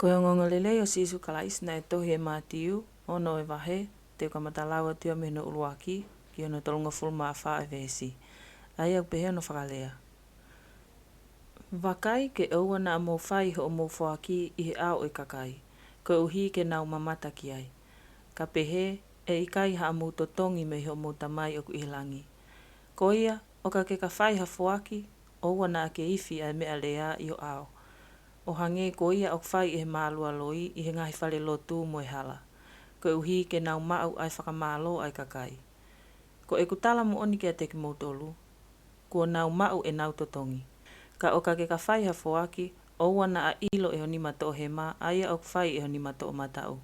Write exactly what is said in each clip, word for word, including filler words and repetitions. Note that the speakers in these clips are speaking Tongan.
Ko e ongoongolelei ʻo Sīsū Kalaisi naʻe tohi ʻe Mātiu, ono ʻo e vahe, te u kamata lau atu ia mei hono ʻuluaki ki hono tolungofulu mā fā ʻo e veesi. ʻA ia ʻoku pehē hono fakalea: Vakai ke ʻoua naʻa mou fai hoʻomou foaki ʻi he ʻao ʻo e kakai, koeʻuhi ke nau mamata ki ai. Ka pehē, ʻe ʻikai haʻamou totongi mei hoʻomou Tamai ʻoku ʻi he langi. Ko ia, ʻo ka ke ka fai ha foaki, ʻoua naʻa ke ifi ʻa e meʻalea ʻi ho ʻao, ʻo hangē ko ia ʻoku fai ʻe he mālualoi ʻi he ngaahi falelotu mo e hala, koeʻuhi ke nau maʻu ʻa e fakamālō ʻa e kakai. Ko ʻeku tala moʻoni kiate kimoutolu, kuo nau maʻu ʻenau totongi. Ka ʻo ka ke ka fai ha foaki, ʻoua naʻa ʻilo ʻe ho nima toʻohema ʻa ia ʻoku fai ʻe ho nima toʻomataʻu,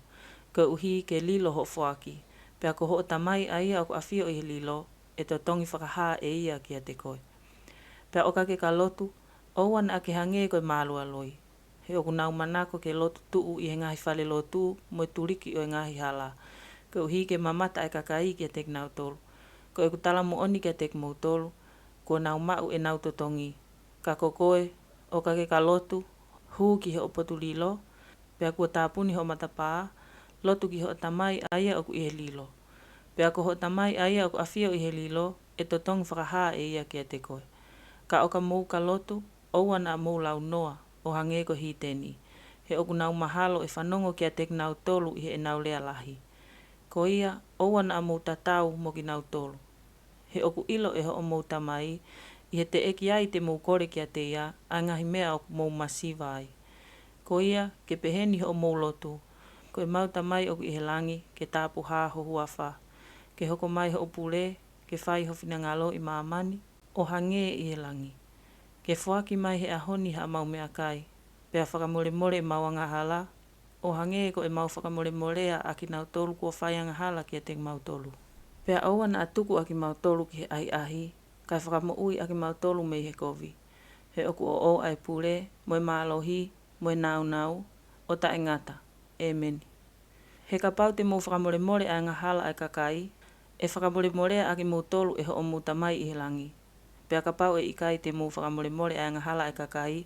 koeʻuhi ke lilo hoʻo foaki, pea ko hoʻo Tamai ʻa ia ʻoku ʻafio ʻi he lilo, ʻe totongi fakahā ʻe ia kiate koe. Pea ʻo ka ke ka lotu, ʻoua naʻa ke hangē ko e mālualoi, he ʻoku nau manako ke lotu tuʻu ʻi he ngaahi falelotu mo e tuliki ʻo e ngaahi hala, koeʻuhi ke mamata ʻa e kakai kiate kinautolu. Ko ʻeku tala moʻoni kiate kimoutolu, kuo nau maʻu ʻenau totongi. Ka ko koe, ʻo ka ke ka lotu, hū ki hoʻo potu lilo, pea kuo tāpuni hoʻo matapā, lotu ki hoʻo Tamai ʻa ia ʻoku ʻi he lilo. Pea ko hoʻo Tamai ʻa ia ʻoku ʻafio ʻi he lilo, ʻe totongi fakahā ʻe ia kiate koe. Ka ʻo ka mou ka lotu, ʻoua naʻa mou launoa ʻo hangē ko e hīteni, he ʻoku nau mahalo ʻe fanongo kiate kinautolu ʻi heʻenau lea lahi. Ko ia, ʻoua naʻa mou tatau mo kinautolu, he ʻoku ʻilo ʻe hoʻomou Tamai ʻi he teʻeki ai te mou kole kiate ia ʻa e ngaahi meʻa ʻoku mou masiva ai. Ko ia, ke peheni hoʻomou lotu: Ko ʻemau Tamai ʻoku ʻi he langi, ke tāpuhā ho huafa. Ke hoko mai hoʻo pule, ke fai ho finangalo ʻi māmani, ʻo hangē ʻi he langi. Ke foaki mai he ʻaho ni haʻamau meʻakai, pea fakamolemole ʻemau angahala, ʻo hangē ko ʻemau fakamolemolea ʻa kinautolu kuo fai angahala kiate kimautolu. Pea ʻoua naʻa tuku ʻa kimautolu ki he ʻahiʻahi, kae fakamoʻui ʻa kimautolu mei he kovi. He ʻoku ʻoʻou ʻa e pule, mo e mālohi, mo e nāunau, ʻo taʻengata. ʻĒmeni. He kapau te mou fakamolemole ʻa e angahala ʻa e kakai, ʻe fakamolemolea ʻa kimoutolu ʻe hoʻomou Tamai ʻi he langi. Pea kapau ʻe ʻikai te mou fakamolemole ʻa e angahala ʻa e kakai,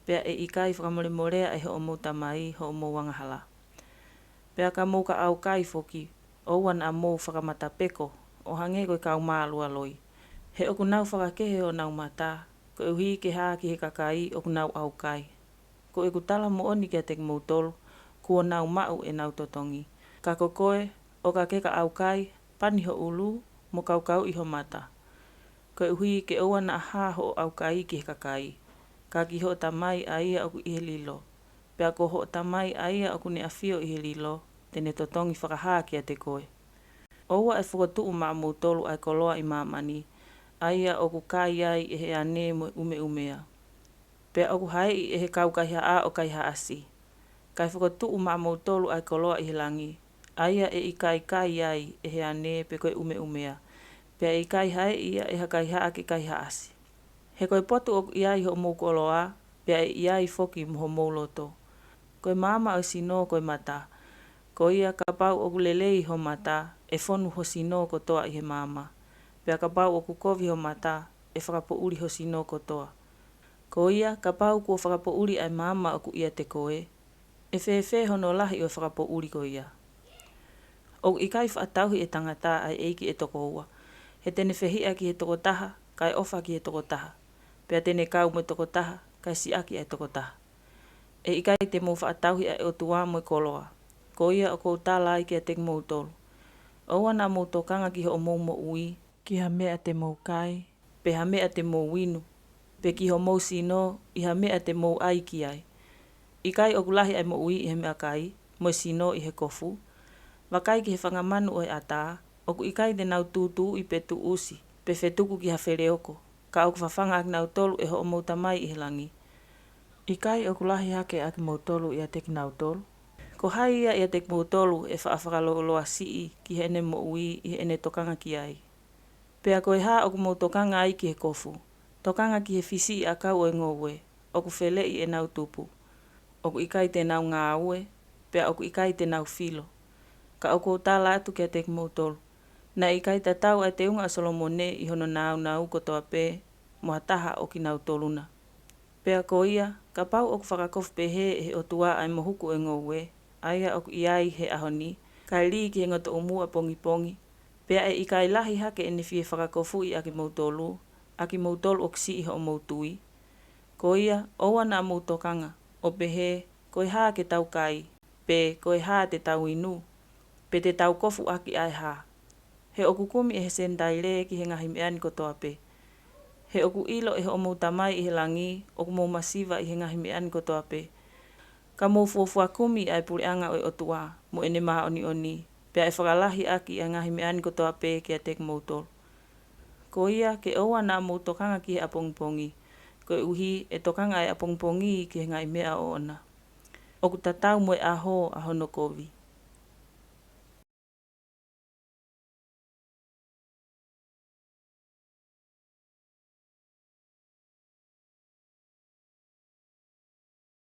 pea ʻe ʻikai fakamolemolea ʻe hoʻomou Tamai hoʻomou angahala. Pea ka mou ka ʻaukai foki, ʻoua naʻa mou fakamatapeko ʻo hangē ko e kau mālualoi, he ʻoku nau fakakehe honau mata, koeʻuhi ke hā ki he kakai ʻoku nau ʻaukai. Ko ʻeku tala moʻoni kiate kimoutolu, kuo nau maʻu ʻenau totongi. Ka ko koe, ʻo ka ke ka ʻaukai, pani ho ʻulu, mo kaukauʻi ho mata, koeʻuhi ke ʻoua naʻa hā hoʻo ʻaukai ki he kakai, ka ki hoʻo Tamai ʻa ia ʻoku ʻi he lilo. Pea ko hoʻo Tamai ʻa ia ʻoku ne ʻafio ʻi he lilo, te ne totongi fakahā kiate koe. ʻOua ʻe fokotuʻu maʻamoutolu ʻa e koloa ʻi māmani, ʻa ia ʻoku kai ai ʻe he ane mo e ʻumeʻumea, pea ʻoku haeʻi ʻe he kau kaihaʻa ʻo kaihaʻasi. Kae fokotuʻu maʻamoutolu ʻa e koloa ʻi he langi, ʻa ia ʻe ʻikai kai ai ʻe he ane pe ko e ʻumeʻumea, pea ʻe ʻikai haeʻi ia ʻe ha kaihaʻa ke kaihaʻasi. He ko e potu ʻoku ʻi ai hoʻomou koloa, pea ʻe ʻi ai foki mo homou loto. Ko e maama ʻo e sino ko e mata. Ko ia, kapau ʻoku lelei ho mata, ʻe fonu ho sino kotoa ʻi he maama. Pea kapau ʻoku kovi ho mata, ʻe fakapoʻuli ho sino kotoa. Ko ia, kapau kuo fakapoʻuli ʻa e maama ʻoku ʻiate koe, ʻe fēfē hono lahi ʻo e fakapoʻuli ko ia? ʻOku ʻikai faʻa tauhi ʻe he tangata ʻa e ʻeiki ʻe toko ua, he te ne fehiʻa ki he toko taha, kae ʻofa ki he toko taha, pea te ne kau mo e toko taha, kae siʻaki ʻa e toko taha. ʻE ʻikai te mou faʻa tauhi ʻa e ʻOtua mo e koloa. Ko ia ʻoku ou tala ai kiate kimoutolu, ʻoua naʻa mou tokanga ki hoʻomou moʻui, ki ha meʻa te mou kai, pe ha meʻa te mou inu, pe ki homou sino ʻi ha meʻa te mou ʻai ki ai. ʻIkai ʻoku lahi ʻa e moʻui ʻi he meʻakai, mo e sino ʻi he kofu? Vakai ki he fanga manu ʻo e ʻatā, ʻoku ʻikai te nau tūtuuʻi pe tuʻusi, pe fetuku ki ha feleoko, ka ʻoku fafanga ʻa kinautolu ʻe hoʻomou Tamai ʻi he langi. ʻIkai ʻoku lahi hake ʻa kimoutolu ʻiate kinautolu? Ko hai ia ʻiate kimoutolu ʻe faʻa fakalōloa siʻi ki heʻene moʻui ʻi heʻene tokanga ki ai? Pea ko e hā ʻoku mou tokanga ai ki he kofu? Tokanga ki he fisiʻi ʻakau ʻo e ngoue, ʻoku feleʻi ʻenau tupu, ʻoku ʻikai te nau ngāue, pea ʻoku ʻikai te nau filo. Ka ʻoku ou tala atu kiate kimoutolu, naʻe ʻikai tatau ʻa e teunga ʻo Solomone ʻi hono nāunau kotoa pē mo ha taha ʻo kinautolu na. Pea ko ia, kapau ʻoku fakakofu pehē ʻe he ʻOtua ʻa e mohuku ʻo e ngoue, ʻa ia ʻoku ʻi ai he ʻaho ni, kae lī ki he ngotoʻumu ʻapongipongi, pea ʻe ʻikai lahi hake ʻene fie fakakofuʻi ʻa kimoutolu, ʻa kimoutolu ʻoku siʻi hoʻomou tui. Ko ia, ʻoua naʻa mou tokanga, ʻo pehē, ko e hā ke tau kai, pe ko e hā te tau inu, pe te tau kofu ʻaki ʻa e hā. He ʻoku kumi ʻe he Senitaile ki he ngaahi meʻa ni kotoa pē. He ʻoku ʻilo ʻe hoʻomou Tamai ʻi he langi ʻoku mou masiva ʻi he ngaahi meʻa ni kotoa pē. Ka mou fuofua kumi ʻa e puleʻanga ʻo e ʻOtua mo ʻene māʻoniʻoni, pea ʻe fakalahi ʻaki ʻa e ngaahi meʻa ni kotoa pē kiate kimoutolu. Ko ia, ke ʻoua naʻa mou tokanga ki he ʻapongipongi, koeʻuhi ʻe tokanga ʻa e ʻapongipongi ki he ngaahi meʻa ʻoʻona. ʻOku tatau mo e ʻaho ʻa hono kovi.